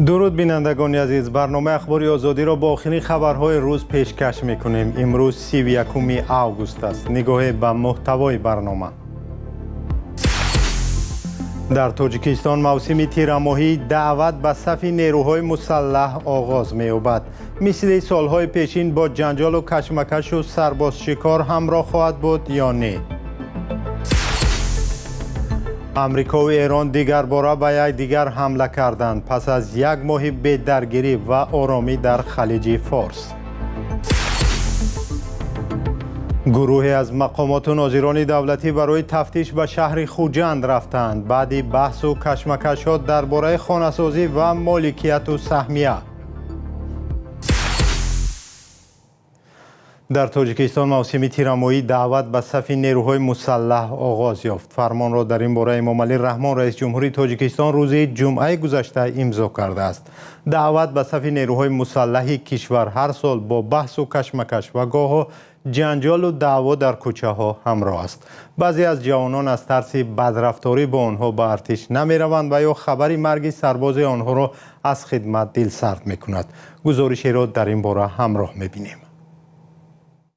Дуруд, бинандагони азиз. Барномаи Ахбори Озодиро бо охирин хабарҳои рӯз пешкаш мекунем. Имрӯз 31 август аст. Нигоҳе ба муҳтавои барнома. Дар Тоҷикистон мавсими тирамоҳии даъват ба сафи нерӯҳои мусаллаҳ оғоз меёбад. Мисли солҳои пешин бо ҷанҷолу кашмакашу сарбозшикор ҳамроҳ хоҳад буд ё не? Амрикову Эрон дигарбора ба якдигар ҳамла карданд, пас аз як моҳи бедаргирӣ ва оромӣ дар Халиҷи Форс. Гурӯҳе аз мақомоту нозирони давлатӣ барои тафтиш ба шаҳри Хуҷанд рафтанд, баъди баҳсу кашмакашҳо дар бораи хонасозӣ ва моликияту саҳмия. Дар Тоҷикистон мавсими тирамоҳии даъват ба сафи нерӯҳои мусаллаҳ оғоз ёфт. Фармонро дар ин бора Эмомалӣ Раҳмон, раиси ҷумҳурии Тоҷикистон, рӯзи ҷумъаи гузашта имзо кардааст. Даъват ба сафи нерӯҳои мусаллаҳи кишвар ҳар сол бо баҳсу кашмакаш ва гоҳо ҷанҷолу даъво дар кӯчаҳо ҳамроҳ аст. Баъзе аз ҷавонон аз тарси бадрафторӣ бо онҳо ба артиш намераванд ва ё хабари марги сарбози онҳоро аз хидмат дилсард мекунад. Гузоришеро дар ин бора ҳамроҳ мебинем.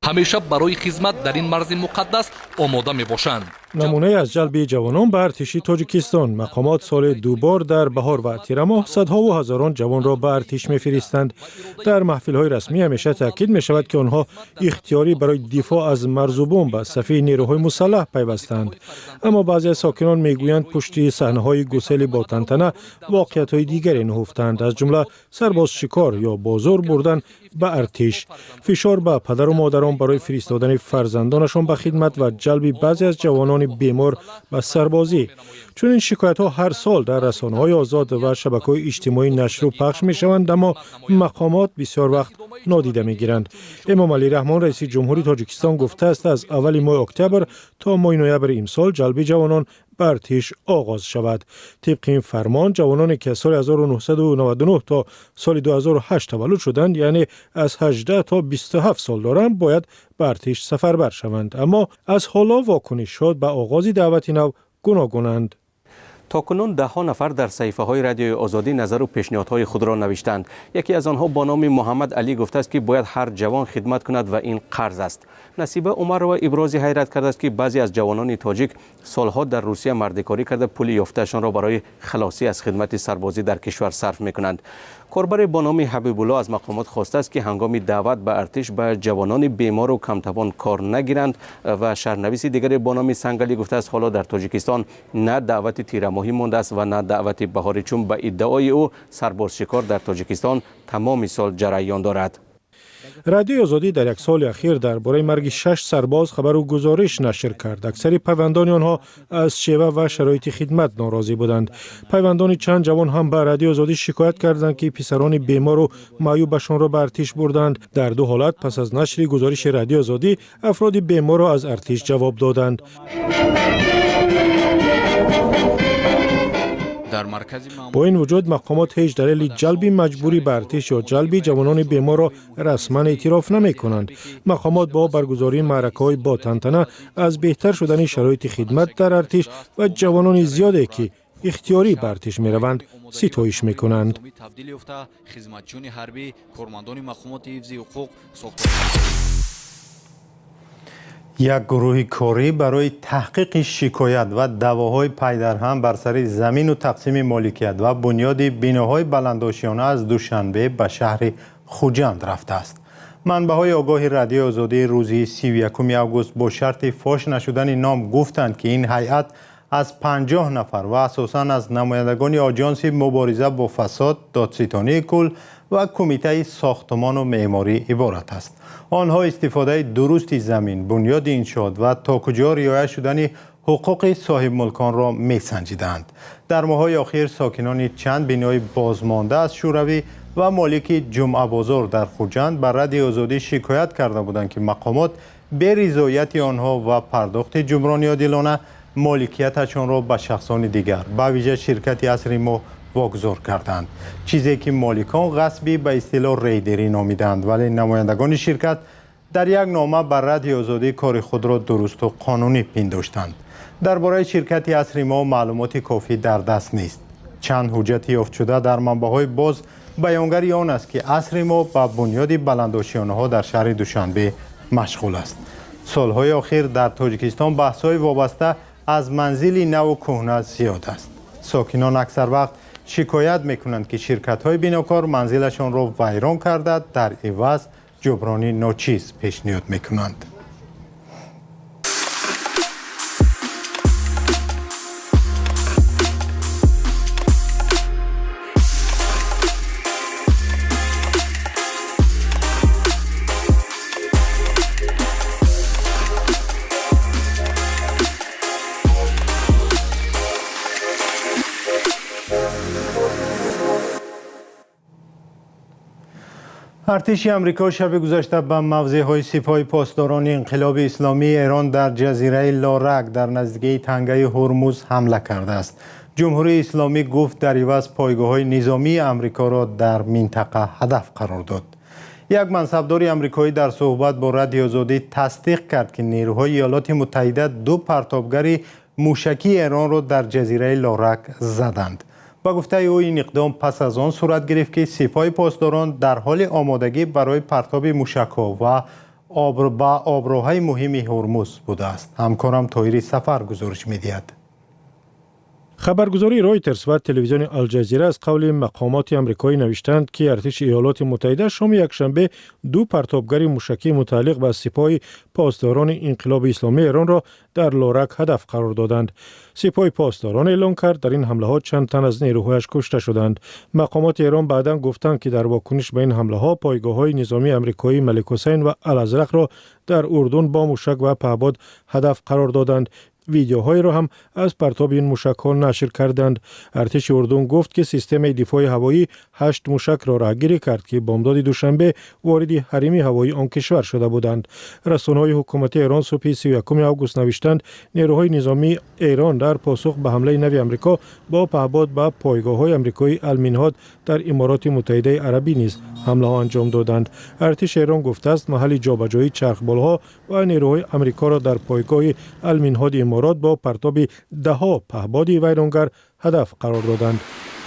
Ҳамеша барои хизмат дар ин марзи муқаддас омода мебошанд. Намунае аз ҷалби ҷавонон ба артиши Тоҷикистон. Мақомот соли ду бор, дар баҳор ва тирамоҳ, садҳову ҳазорон ҷавонро ба артиш мефиристанд. Дар маҳфилҳои расмӣ ҳамеша таъкид мешавад, ки онҳо ихтиёрӣ барои дифоъ аз марзубум ба сафи нерӯҳои мусаллаҳ пайвастанд. Аммо баъзе аз сокинон мегӯянд, пушти саҳнаҳои гусели бо тантана воқеиятҳои дигаре нуҳуфтанд, аз ҷумла сарбозшикор ё бо зӯр бурдан ба артиш, фишор ба падару модарон барои фиристодани фарзандонашон ба хидмат ва ҷалби баъзе аз ҷавонони бемор ба сарбозӣ. Чунин шикоятҳо ҳар сол дар расонаҳои озод ва шабакаҳои иҷтимоӣ нашру пахш мешаванд, аммо мақомот бисёр вақт нодида мегиранд. Эмомалӣ Раҳмон, раиси ҷумҳури Тоҷикистон, гуфтааст, аз аввали моҳи октябр то моҳи ноябри имсол ҷалби ҷавонон ба артиш оғоз шавад. Тибқи ин фармон, ҷавононе ки аз соли 1999 то соли 2008 таваллуд шуданд, яъне аз 18 то 27 сол доранд, бояд ба артиш сафарбар шаванд. Аммо аз ҳоло вокунишҳо ба оғози даъвати нав гуногунанд. То кунун даҳҳо нафар дар саҳифаҳои Радиои Озодӣ назару пешниҳодҳои худро навиштанд. Яке аз онҳо бо номи Муҳаммад Алӣ гуфтааст, ки бояд ҳар ҷавон хидмат кунад ва ин қарз аст. Насиба Умарова ибрози ҳайрат кардааст, ки баъзе аз ҷавонони тоҷик солҳо дар Русия мардикорӣ карда, пули ёфтаашонро барои халосӣ аз хидмати сарбозӣ дар кишвар сарф мекунанд. Корбаре бо номи Ҳабибулло аз мақомот хостааст, ки ҳангоми даъват ба артиш ба ҷавонони бемору камтавон кор нагиранд. Ва шаҳрнависи дигаре бо номи Сангалӣ гуфтааст, ҳоло дар Тоҷикистон на даъвати тирамоҳӣ мондааст ва на даъвати баҳорӣ, чун ба иддаои ӯ сарбозшикор дар Тоҷикистон тамоми сол ҷараён дорад. Радиои Озодӣ дар як соли ахир дар бораи марги шаш сарбоз хабару гузориш нашр кард. Аксари пайвандони онҳо аз шева ва шароити хидмат норозӣ буданд. Пайвандони чанд ҷавон ҳам ба Радиои Озодӣ шикоят карданд, ки писарони бемору маъюбашонро ба артиш бурданд. Дар ду ҳолат, пас аз нашри гузориши Радиои Озодӣ, афроди беморро аз артиш ҷавоб доданд. Бо ин вуҷуд, мақомот ҳеҷ далели ҷалби маҷбурӣ ба артиш ё ҷалби ҷавонони беморро расман эътироф намекунанд. Мақомот бо баргузории маъракаҳои ботантана аз беҳтар шудани шароити хидмат дар артиш ва ҷавонони зиёде, ки ихтиёрӣ ба артиш мераванд, ситоиш мекунанд. Як гурӯҳи корӣ барои таҳқиқи шикоят ва даъвоҳои пайдарҳам бар сари замину тақсими моликият ва бунёди биноҳои баландошиёна аз Душанбе ба шаҳри Хуҷанд рафтааст. Манбаъҳои огоҳи Радиои Озодӣ рӯзи 31 август бо шарти фош нашудани ном гуфтанд, ки ин ҳайат аз 50 нафар ва асосан аз намояндагони Оҷонси мубориза бо фасод, Додситонии кул ва Кумитаи сохтмону меъморӣ иборат аст. Онҳо истифодаи дурусти замин, бунёди иншоот ва то куҷо риоя шудани ҳуқуқи соҳибмулконро месанҷиданд. Дар моҳҳои охир сокинони чанд бинои бозмонда аз Шӯравӣ ва молики Ҷумъабозор дар Хуҷанд ба Радиои Озодӣ шикоят карда буданд, ки мақомот беризояти онҳо ва пардохти ҷуброни одилона моликияташонро ба шахсони дигар, ба вижа ширкати Асри Моҳ, вогузор карданд, чизе ки моликон ғасби ба истилоҳ рейдерӣ номиданд. Вале намояндагони ширкат дар як нома ба Радиои Озодӣ кори худро дурусту қонунӣ пиндоштанд. Дар бораи ширкати Асри Моҳ маълумоти кофӣ дар даст нест. Чанд ҳуҷҷати ёфтшуда дар манбаъҳои боз баёнгари он аст, ки асри мо ба бунёди баландошёнаҳо дар шаҳри Душанбе машғул аст. Солҳои охир дар Тоҷикистон баҳсҳои вобаста аз манзили наву кӯҳна зиёд аст. Сокинон аксар вақт шикоят мекунанд, ки ширкатҳои бинокор манзилашонро вайрон карда, дар иваз ҷуброни ночиз пешниҳод мекунанд. Артиши Амрико шаби гузашта ба мавзеъҳои Сипоҳи Посдорони Инқилоби Исломии Эрон дар ҷазираи Лорак дар наздикии тангаи Ҳурмуз ҳамла кардааст. Ҷумҳурии Исломӣ гуфт, дар иваз пойгоҳҳои низомии Амрикоро дар минтақа ҳадаф қарор дод. Як мансабдори амрикоӣ дар суҳбат бо Радиои Озодӣ тасдиқ кард, ки нерӯҳои Иёлоти Муттаҳида ду партобгари мушакии Эронро дар ҷазираи Лорак заданд. Ба гуфтаи ӯ, ин иқдом пас аз он сурат гирифт, ки Сипоҳи Посдорон дар ҳоли омодагӣ барои партоби мушакҳо ва ба оброҳаи муҳими Ҳурмуз будааст. Ҳамкорам Тоҳири Сафар гузориш медиҳад. Хабаргузории Ройтерс ва телевизиони Алҷазира аз қавли мақомоти амрикоӣ навиштанд, ки артиши Иёлоти Муттаҳида шоми якшанбе ду партобгари мушакии мутааллиқ ба Сипоҳи Посдорони Инқилоби Исломии Эронро дар Лорак ҳадаф қарор доданд. Сипоҳи Посдорон эълон кард, дар ин ҳамлаҳо чанд тан аз нерӯҳояш кушта шуданд. Мақомоти Эрон баъдан гуфтанд, ки дар вокуниш ба ин ҳамлаҳо пойгоҳҳои низомии амрикоии Малик Ҳусайн ва Алазрақро дар Урдун бо мушак ва паҳбод ҳадаф қарор доданд. Видеоҳоеро ҳам аз партоби ин мушакҳо нашр карданд. Артиши Урдун гуфт, ки системаи дифои ҳавоӣ ҳашт мушакро раҳгирӣ кард, ки бомдоди душанбе вориди ҳарими ҳавоии он кишвар шуда буданд. Расонаҳои ҳукумати Эрон субҳи 31 август навиштанд, нерӯҳои низомии Эрон дар посух ба ҳамлаи нави Амрико бо паҳбод ба пойгоҳҳои амрикоии Алминҳод дар Имороти Муттаҳидаи Арабӣ низ ҳамлаҳо анҷом доданд. Артиши Эрон гуфтааст, маҳалли ҷобаҷоии чархболҳо ва нерӯҳои амрикоро дар пойгоҳи Алминҳоди Иморот бо партоби даҳҳо паҳбоди вайронгар ҳадаф қарор доданд.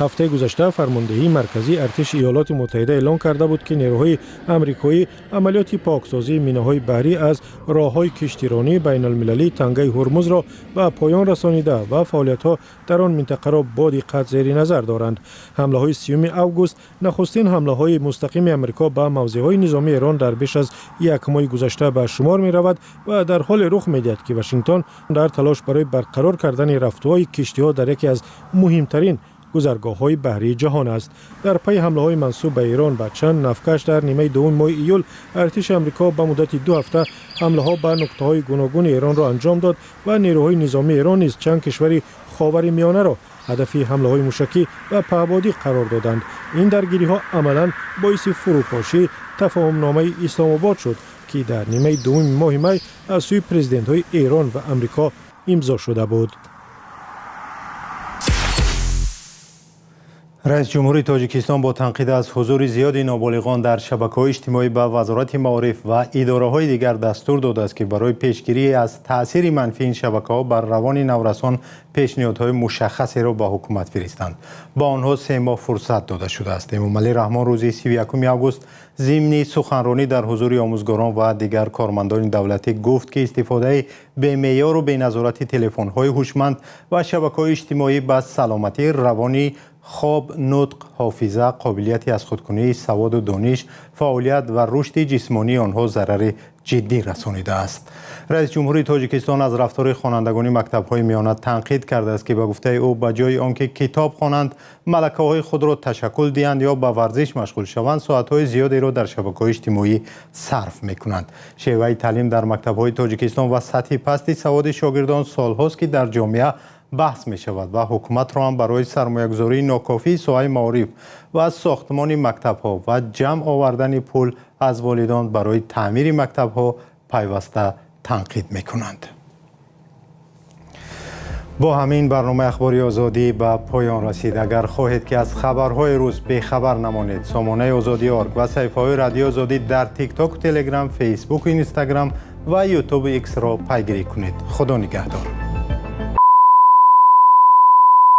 Ҳафтаи гузашта фармондеҳии марказии артиши Иёлоти Муттаҳида эълон карда буд, ки нерӯҳои амрикоӣ амалиёти поксозии минаҳои баҳрӣ аз роҳҳои киштиронии байналмилалии тангаи Ҳурмузро ба поён расонида ва фаъолиятҳо дар он минтақаро бо диққат зери назар доранд. Ҳамлаҳои 30 август нахустин ҳамлаҳои мустақими Амрико ба мавзеъҳои низомии Эрон дар беш аз як моҳи гузашта ба шумор меравад ва дар ҳоле рух медиҳад, ки Вашингтон дар талош барои барқарор кардани рафтуҳои киштиҳо дар яке аз муҳимтарин гузаргоҳҳои баҳрии ҷаҳон аст. Дар пайи ҳамлаҳои мансуб ба Эрон ба чанд нафкаш дар нимаи дуввуми моҳи июл, артиши Амрико ба муддати 2 ҳафта ҳамлаҳо ба нуқтаҳои гуногуни Эронро анҷом дод ва нерӯҳои низомии Эрон низ чанд кишвари Ховари Миёнаро ҳадафи ҳамлаҳои мушакӣ ва паҳбодӣ қарор доданд. Ин даргириҳо амалан боиси фурӯпошии тафоҳумномаи Исломобод шуд, ки дар нимаи дуввуми моҳи май аз сӯи президентҳои Эрон ва Амрико имзо шуда буд. Раис ҷумҳури Тоҷикистон бо танқид аз ҳузури зиёди ноболиғон дар шабакаҳои иҷтимоӣ ба Вазорати маориф ва идораҳои дигар дастур додааст, ки барои пешгирӣ аз таъсири манфии ин шабакаҳо бар равони наврасон пешниҳодҳои мушаххасеро ба ҳукумат фиристанд. Ба онҳо 3 моҳ фурсат дода шудааст. Эмомалӣ Раҳмон рӯзи 31 август зимни суханронӣ дар ҳузури омӯзгорон ва дигар кормандони давлатӣ гуфт, ки истифодаи бемеъёру беназорати телефонҳои ҳушманд ва шабакаҳои иҷтимоӣ ба саломатии равони, хоб, нутқ, ҳофиза, қобилияти аз худкунии, саводу дониш, фаъолият ва рушди ҷисмонии онҳо зарари ҷиддӣ расонидааст. Раис ҷумҳури Тоҷикистон аз рафтори хонандагони мактабҳои миёна танқид кардааст, ки ба гуфтаи ӯ, ба ҷои он ки китоб хонанд, малакаҳои худро ташаккул диҳанд ё ба варзиш машғул шаванд, соатҳои зиёдеро дар шабакаҳои иҷтимоӣ сарф мекунанд. Шеваи таълим дар мактабҳои Тоҷикистон ва сатҳи пасти саводи шогирдон солҳост, ки дар ҷомеа баҳс мешавад ва ҳукуматро ҳам барои сармоягузории нокофии соҳаи маориф ва сохтмони мактабҳо ва ҷамъ овардани пул аз волидон барои таъмири мактабҳо пайваста танқид мекунанд. Бо ҳамин барномаи Ахбори Озодӣ ба поён расид. Агар хоҳед, ки аз хабарҳои рӯз бехабар намонед, сомонаи Озодӣ орг ва саҳифаҳои Радиои Озодӣ дар Тиктоку, Телеграм, Фейсбуку, Инстаграм ва Ютубу Иксро пайгирӣ кунед. Худо нигаҳдор.